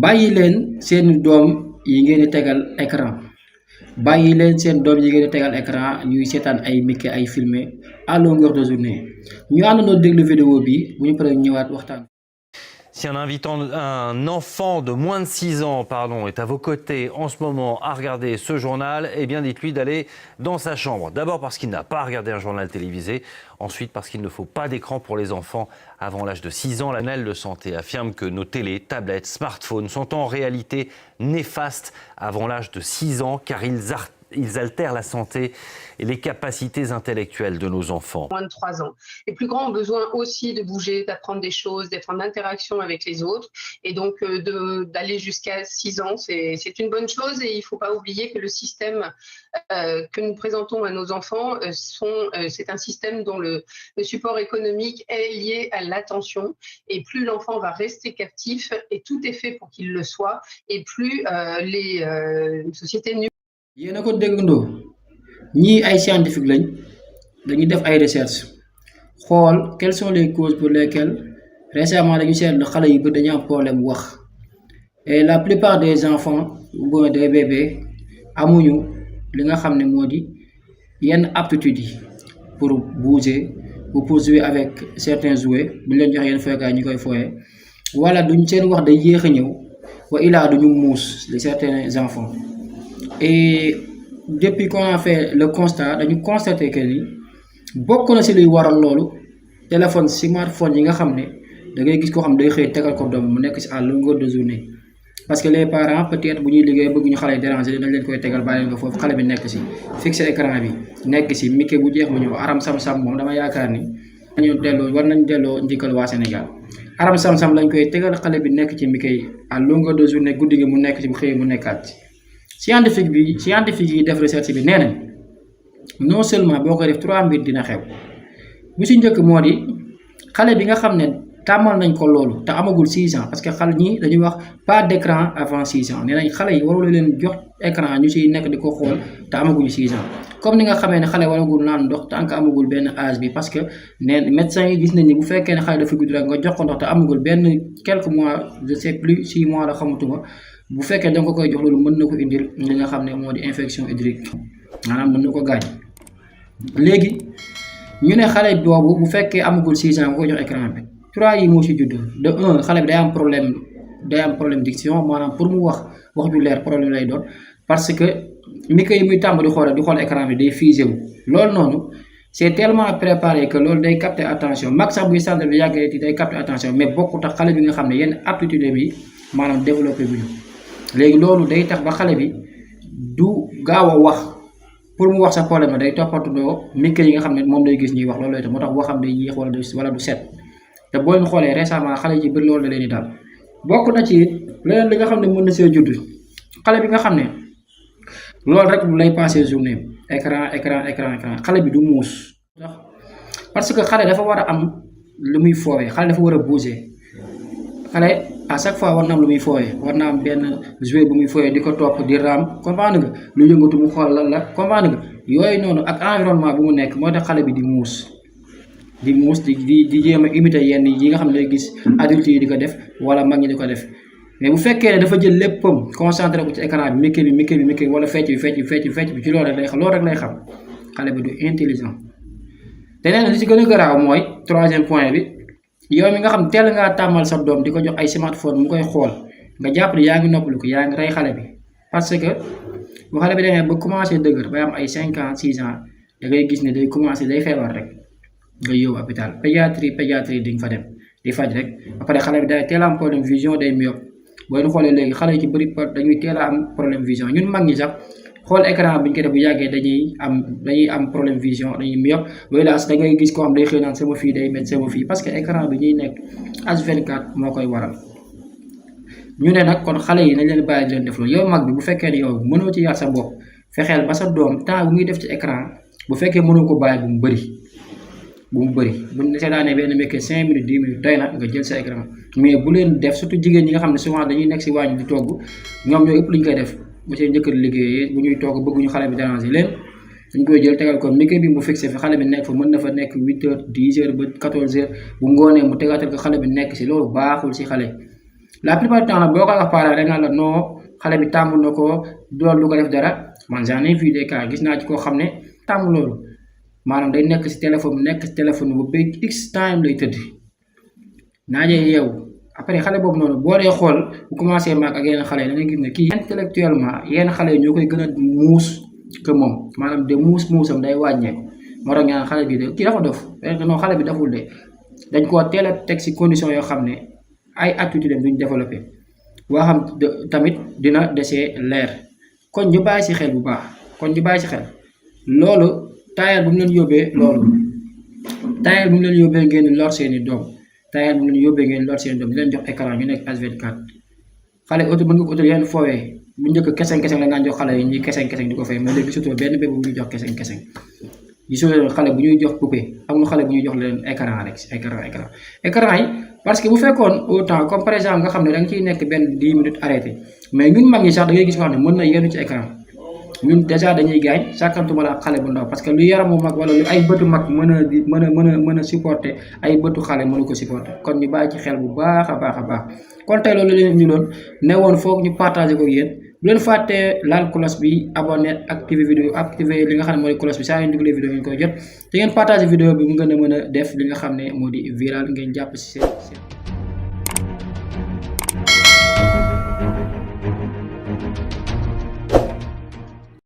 bàyyi leen seen doom yi ngeen di tegal écran bàyyi leen seen doom yi ngeen di tegal écran ñuy seetaan ay Mickey ay filmé à longueur de journée ñu àndandoo déglu vidéo bi bu ñu paree ñëwaat waxtaan. Si un enfant de moins de 6 ans est à vos côtés en ce moment à regarder ce journal, eh bien dites-lui d'aller dans sa chambre. D'abord parce qu'il n'a pas à regarder un journal télévisé, ensuite parce qu'il ne faut pas d'écran pour les enfants avant l'âge de 6 ans. La Nationale de santé affirme que nos télés, tablettes, smartphones sont en réalité néfastes avant l'âge de 6 ans car ils altèrent la santé et les capacités intellectuelles de nos enfants. Moins de 3 ans. Les plus grands ont besoin aussi de bouger, d'apprendre des choses, d'être en interaction avec les autres. Et donc, d'aller jusqu'à 6 ans, c'est une bonne chose. Et il ne faut pas oublier que le système que nous présentons à nos enfants, c'est un système dont le support économique est lié à l'attention. Et plus l'enfant va rester captif, et tout est fait pour qu'il le soit, et plus les sociétés yéen a ko déggandoo ñii ay scientifique lañ dañuy def ay recherche xool quelles sont les causes pour lesquelles récemment dañu seetlu xale yu bëri dañu am problème wax et la plupart des enfants ou des bébés amuñu li nga xam ne moo di yenn aptitudes yi pour bouger ou pour jouer avec certains jouets bu ñu leen jox yenn fooykaay ñu koy fooyee wala duñ seen wax day yéex a ñëw wa ilaa duñu muus de certains enfants. Et depuis qu'on a fait le constat dañu constaté que ni bokk na ci luy waral loolu téléphone smartphone yi nga xam ne da ngay gis koo xam day xëy tegal ko doom mu nekk ci à longueur de journée parce que les parents peut-être bu ñuy liggéey bëgg ñu xale yi déranger dañ leen koy tegal bàyyi leen ko foofu xale bi nekk ci fixé écran bi nekk ci Mickey bu jeex mu ñëw aram sam-sam moom dama yaakaar ni war nañ delloo njikkal waa Sénégal aram sam-sam lañ koy tegal xale bi nekk ci Mickey à longueur de journée guddi gi mu nekk ci bu xëyee mu nekkaat ci scientifique yi def recherche bi nee nañ non seulement boo koy def 3 mbir dina xew bu ci njëkk moo di xale bi nga xam ne tàmmal nañ ko loolu te amagul 6 ans parce que xale ñi dañuy wax pas d'écran avant 6 ans nee nañ xale yi warul leen jox écran ñu ciy nekk di ko xool te amaguñu 6 ans comme ni nga xamee ne xale waragul naan ndox tant que amagul benn âge bi parce que nee médecins yi gis nañ ni bu fekkee ne xale dafa gudd rek nga jox ko ndox te amagul benn quelques mois je sais plus 6 mois la xamatuma bu fekkee da nga ko koy jox loolu mën na ko indil li nga xam ne moo di infection hydrique maanaam mën na ko gaañ léegi ñu ne xale boobu bu fekkee amagul 6 ans nga koy jox écran bi 3 yi moo ci judd de 1 xale bi day am problème diction maanaam pour mu wax ju leer problème lay doon parce que Mickey yi muy tàmm di xool écran bi day figé wu loolu noonu c'est tellement préparé que loolu day capter attention mag sax buy centre bi yàggee day capter attention mais bokkut ak xale bi nga xam ne yenn aptitude bi maanaam développé bu ñu léegi loolu day tax ba xale bi du gaaw a wax pour mu wax sa problème day toppatoo Mickey yi nga xam ne moom day gis ñuy wax loolu lay tax moo tax waxam day yéex wala du set te boo leen xoolee récemment xale yi bëri loolu da leen di dal bokk na ci leneen li nga xam ne mën na see judd xale bi nga xam ne loolu rek lay passé journée écran xale bi du muus parce que xale dafa war a am lu muy foowee xale dafa war a bouger xale à chaque fois war na am lu muy fooyee war na am benn jouet bu muy fooyee di ko topp di raam comprendre nga lu yëngatu mu xool lan la comprendre nga yooyu noonu ak environnement bu mu nekk moo tax xale bi di muus di jéem a imiter yenn yi nga xam ne day gis adultes yi di ko def wala mag ñi di ko def mais bu fekkee ne dafa jël léppam concentré ko ci écran bi Mickey wala fecc bi ci loolu rek lay xam xale bi du intelligent te nee na li ci gën a garaaw mooy 3e point bi yow mi nga xam teel ngaa tàmmal sa doom di ko jox ay smartphone mu koy xool nga jàpp ne yaa ngi noppalu ko yaa ngi rey xale bi parce que bu xale bi demee ba commencé dëgër ba am ay 5 ans 6 ans da ngay gis ne day commencé day feebar rek nga yóbbu hôpital pédiatrie di nga fa dem di faj rek après xale bi day teel a am problème vision day myope boo leen xoolee léegi xale yi ci bëri dañuy teel a am problème vision ñun mag ñi sax xool écran bi ñu ko def bu yàggee dañuy am problème vision dañuy myope loolu daal da ngay gis koo xam day xëy naan sama fii day métti sama fii parce que écran bi ñuy nekk H24 moo koy waral ñu ne nag kon xale yi nañ leen bàyyi di leen def loolu yow mag bi bu fekkee ne yow mënoo ci yar sa bopp fexeel ba sa doom temps bu muy def ci écran bu fekkee mënoo ko bàyyi bu mu bëri bu ñu seetaanee benn Mickey 5 minutes 10 minutes doy na nga jël sa écran mais bu leen def surtout jigéen ñi nga xam ne souvent dañuy nekk si waañ di togg ñoom ñoo ëpp lu ñu koy def bu seen njëkkër liggéeyee bu ñuy togg bëgguñu xale bi déranger leen dañ koy jël tegal ko Mickey bi mu fixé fi xale bi nekk fa mën na fa nekk 8 heures 10 heures ba 14 heures bu ngoonee mu tegaatal ko xale bi nekk si loolu baaxul si xale la plupart du temps nag boo koy wax parent dañ naan la non xale bi tàmm na ko loolu du ko def dara man j'en ai vu des cas gis naa ci koo xam ne tàmm loolu maanaam day nekk si téléphone bu ba x time lay tëdd naajee yeewu après xale boobu noonu boo dee xool bu commencé maag ak yenn xale yi da ngay gis ne kii intellectuellement yenn xale yi ñoo koy gën a muus que moom maanaam de muusam day wàññeeku moo tax ñaan xale bi de kii dafa dof non xale bi daful de dañ koo teel a teg si condition yoo xam ne ay attitude am duñ développé boo xam tamit dina desee leer kon ñu bàyyi si xel bu baax loolu taayal bu mu leen yóbbee ngeen lor seeni doom taayal bu mu leen yóbbee ngeen lor seeni doom di leen jox écran ñu nekk H24 xale auto mën nga ko auto yenn foowee bu njëkk keseng la nga jox xale yi ñuy keseng di ko fay mais léegi surtout benn bébé bu ñu jox keseng gisoo xale bu ñuy jox poupée amul xale bu ñuy jox leen écran rek écran yi parce que bu fekkoon autant comme par exemple nga xam ne da nga ciy nekk benn 10 minutes arrêté mais ñun mag ñi sax da ngay gis ko xam ne mën na yenn ci écran ñun déjà dañuy gaañ sàkkantuma la xale bu ndaw parce que lu yaramu mag wala lu ay bëtu mag mën a supporter ay bëtu xale mënu ko supporter kon ñu bàyyi ci xel bu baax a baax kon tey loolu leen ñu doon ne woon foog ñu partager ko yéen bu leen fàttee laal cloche bi abonné activer li nga xam ne mooy cloche bi saa yu dugalee vidéo ngeen koy jot te ngeen partager vidéo bi mu gën a mën a def li nga xam ne moo di viral ngeen jàpp ci seen